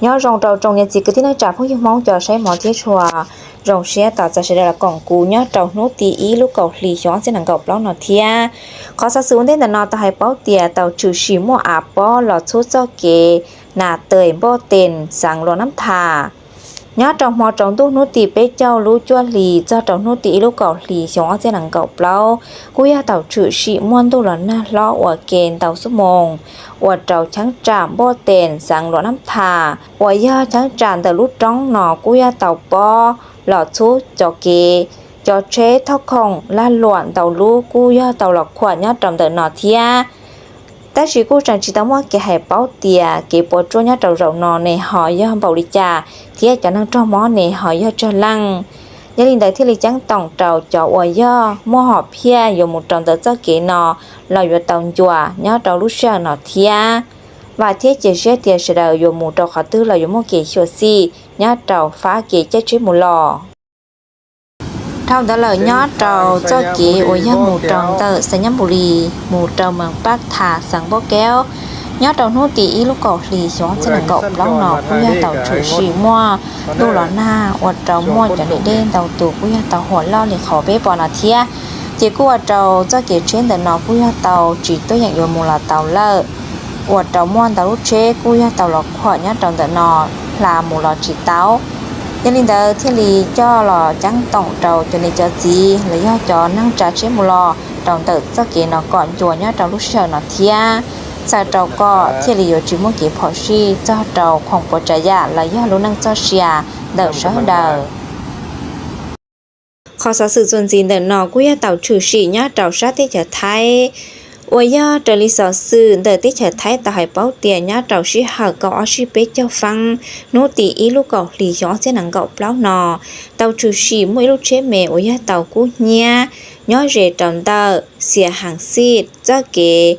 Nyob zoo rau tsoom niam txiv kwv tij neej tsa phooj ywg Hmoob cov saib mov thiab tshua, zoo siab tos txais sawv daws los koom kuv nyob rau hnub tim ib lub kaum hli xyoo ob txhiab nees nkaum plaub no thiab. Qhov xov xwm ua ntej ntawm no tau hais paub tias tau tshwm sim muaj av pob los txhub txoj kev Nas Tes Npoj Tes xeev Luam Nab Thas. Nyob rau hmo tsaus ntuj hnub tim peb caug lub cuaj hlis txog rau hnub tim ib lub kaum hlis xyoo ob txhiab nees nkaum plaub, kuj yog tau tshwm sim muaj ntuj los nag hlob ua ke ntau xuab moos, ua rau cheeb tsam Npoj Tes xeev Luam Nab Thas uas yog cheeb tsam ntawm lub roob no kuj yog tau pob los txhub cov kev, cov tsheb thauj khoom lag luam ntau lub kuj yog tau los khuam nyob rau ntawm no thiab. Tab sis kuj tseem tsis tau muaj kev hais paub tias kev puas tsuaj nyob rau zaum no ne ho yog npaum li cas thiab cov neeg raug mob ne ho yog tsawg leej. Yog li ntawd thiaj li ceeb toom rau cov uas yog muaj hom phiaj yuav mus rau ntawm txoj kev no los yuav tau ncua nyob rau lub sij hawm no thiab. Vam thiab cia siab tias sawv daws yuav mus rau qhov twg los yuav muaj kev xyuam xim nyob rau fab kev caij tsheb mus los. Dhau ntawd lawm nyob rau txoj kev uas yog mus rau ntawm Xais Nyab Npus Lis mus rau Mees Paj Thas xeev Npauj Kaub, nyob rau hnub tim ib lub kaum hlis xyoo ob txhiab nees nkaum plaub no kuj yog tau tshwm sim muaj ntuj los nag ua rau muaj cov niam dej ntau tus kuj yog tau huam loj li qhov peb pom no thiab. Ces kuj ua rau txoj kev tsheb ntawm no kuj yog tau tsis tuaj yeem yuav mus los tau lawm, ua rau muaj ntau lub tsheb kuj yog tau los khuam nyob rau ntawm no, hla mus los tsis tau. Yog li ntawd thiaj li coj los ceeb toom rau cov niam cov txiv los yog cov neeg tsav tsheb mus los rau ntawm txoj kev no kom ncua nyob rau lub sij hawm no thiab, txhawm rau kom thiaj li yuav tsis muaj kev phom sij txog rau khoom puas tsav yam los yog lub neej txoj sia ntawm sawv daws. Qhov xov xwm txuas ntxiv ntawm no kuj yog tau tshwm sim nyob rau sab teb chaws Thaib, uas yog raws li xov xwm ntawm teb chaws Thaib tau hais paub tias nyob rau sij hawm kaum ob tsib peb caug feeb hnub tim ib lub kaum hlis xyoo ob txhiab nees nkaum plaub no, tau tshwm sim muaj ib lub tsheb me uas yog tau kub hnyiab nyob ze rau ntawm Xias Haas Xij txoj kev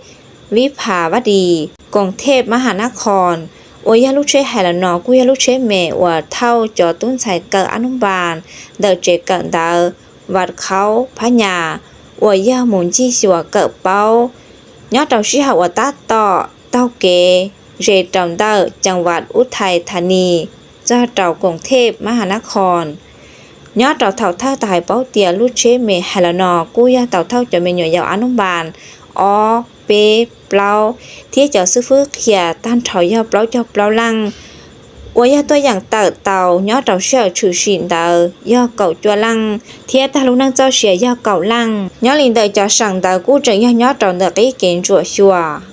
Vib Phas Vaj Dis, Koos Thej Mab Has Nab Khoos, uas yog lub tsheb hais los no kuj yog lub tsheb me uas thauj cov tub ntxhais kawm ab nub npas ntawm tsev kawm ntawv Vaj Khaub Phab Nyas, uas yog mus ncig xyuas kawm paub nyob rau sij hawm uas tab tom taug kev ze rau ntawm Cees Vas Ub Thais Thas Nis txog rau Koos Thej Mab Has Nab Khoos. Nyob rau thaum thawj tau hais paub tias lub tsheb me hais los no kuj yog tau thauj cov me nyuam yaus ab nub npas ob, peb, plaub thiab cov xib fwb qhia tag nrho yog plaub caug plaub leej, uas yog tuaj yeem tawm tau nyob rau sij hawm tshwm sim ntawd yog kaum cuaj leej thiab tag lub neej txoj sia yog kaum leej. Nyob li ntawm cov seem ntawd kuj tseem yog nyob rau ntawm qib kev ntsuam xyuas.